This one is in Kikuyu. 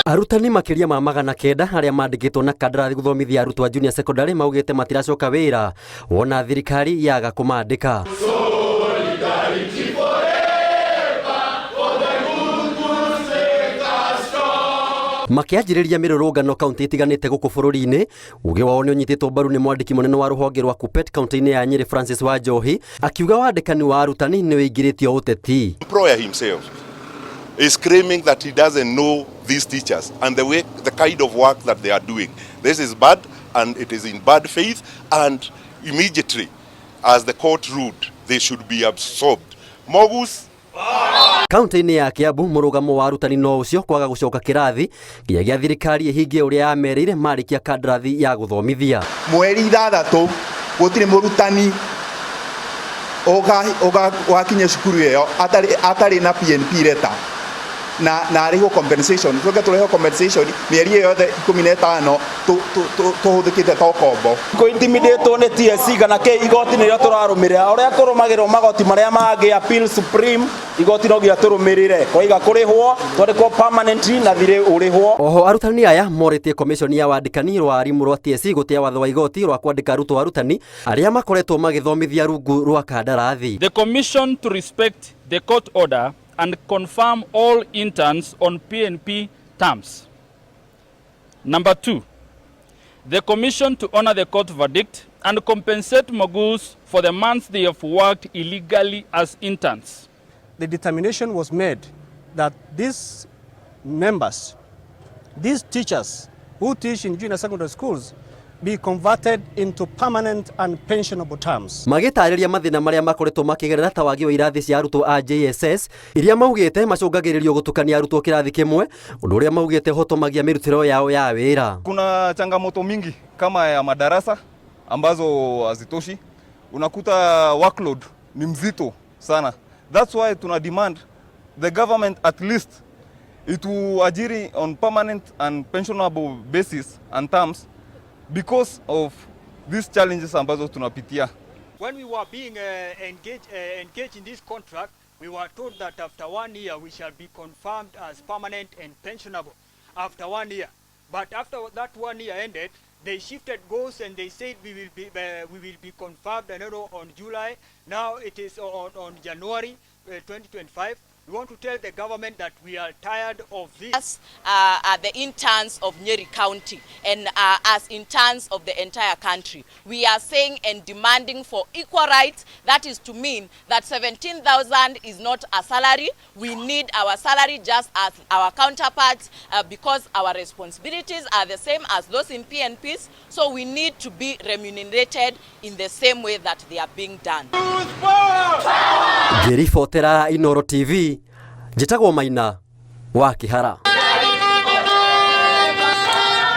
Arutani makĩria ma 900 arĩa mandĩkĩtwo na kandarathi gũthomithia arutwo a junior secondary maugĩte matiracoka wĩra wona thirikari yaga kũmandĩka. Makĩanjĩrĩria mĩrũrũngano kaunti itiganĩte gũkũ bũrũri-inĩ, uge wao nĩ ũnyitĩtwo mbaru nĩ mwandĩki mũnene wa rũhonge rwa KUPPET kaunti-inĩ ya Nyĩrĩ Francis Wanjohi, akiuga wandĩkani wa arutani nĩ ũingĩrĩtio ũteti. Employer himself is claiming that he doesn't know these teachers and the way, the kind of work that they are doing. This is bad and it is in bad faith, and immediately, as the court ruled, they should be absorbed. Mogus. Kaunti-inĩ ya Kiambu mũrũgamo wa arutani no ũcio kwaga gũcoka kĩrathi nginya gĩa thirikari ĩhingie ũrĩa yamerĩire marĩkia kandarathi ya gũthomithia. Mweri 6 gũtirĩ mũrutani ũgakinya cukuru ĩyo atarĩ na PNP letter na arĩhwo compensation. Tuge tũrĩhwo compensation mĩeri ĩyo yothe 15 tũhũthĩkĩte ta ũkombo. Kũ-intimidatwo nĩ TSC kana kĩ, igoti nĩrĩo tũrarũmĩrĩra ũrĩa kũrũmagĩrĩrwo magoti marĩa mangĩ, appeal, supreme, igoti no nginya tũrũmĩrĩre koiga kũrĩhwo twandĩkwo permanently na thirĩ ũrĩhwo. Oho arutani aya morĩtie commission ya wandĩkani rwa arimũ rwa TSC gũtĩa watho wa igoti rwa kwandĩka arutwo arutani arĩa makoretwo magĩthomithia rungu rwa kandarathi. The commission to respect the court order and confirm all interns on PNP terms. Number 2, the commission to honor the court verdict and compensate Mogus for the months they have worked illegally as interns. The determination was made that these members, these teachers who teach in junior secondary schools, be converted into permanent and pensionable terms. Magĩtarĩria mathĩna marĩa makoretwo makĩgerera ta wagi wa irathi cia arutwo a JSS iria maugĩte macũngagĩrĩrio gũtukania arutwo kĩrathi kĩmwe, ũndũ ũrĩa maugĩte hotomagia mĩrutĩro yao ya wĩra. Kuna changamoto mingi kama ya madarasa ambazo hazitoshi, unakuta workload ni mzito sana. That's why tuna demand the government at least ituajiri on permanent and pensionable basis and terms because of these challenges ambazo tunapitia. When we were being engaged in this contract, we were told that after 1 year we shall be confirmed as permanent and pensionable after 1 year. But after that 1 year ended, they shifted goals and they said we will be confirmed, I don't know, on July. Now it is on January 2025. We want to tell the government that we are tired of this. Us are the interns of Nyeri County and as interns of the entire country. We are saying and demanding for equal rights. That is to mean that 17,000 is not a salary. We need our salary just as our counterparts because our responsibilities are the same as those in PNPs. So we need to be remunerated in the same way that they are being done. Ngĩribotera Inooro TV, njĩtagwo Maina wa Kĩhara.